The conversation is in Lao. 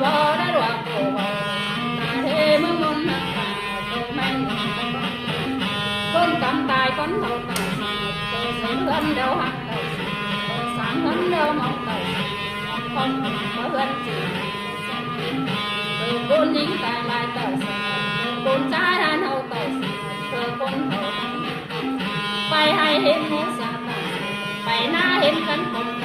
ບໍ່ໄດ້ວ່າບໍ່ເວົ້າ ຕາເທເມືອງມົນນະກາ ໂຕແມ່ນຄົນກຳຕາຍ ຄົນເຖົ້າຕາຍ ໂຕເສຍເຮືອນດຽວຮັກຕາຍ ໂຕສ້າງເຮືອນດຽວເມົາຕາຍ ຂອງຄົນເຮືອນຈິງ ໂຕຄົນຍິງຕາຍຫຼາຍຕາຍ ໂຕຄົນຊາຍຫັ້ນເຮົາຕາຍ ໂຕຄົນເຖົ້າ ໄປໄຮ່ເຫັນໝູສາຕາຍ ໄປນາເຫັນກັນຄົນ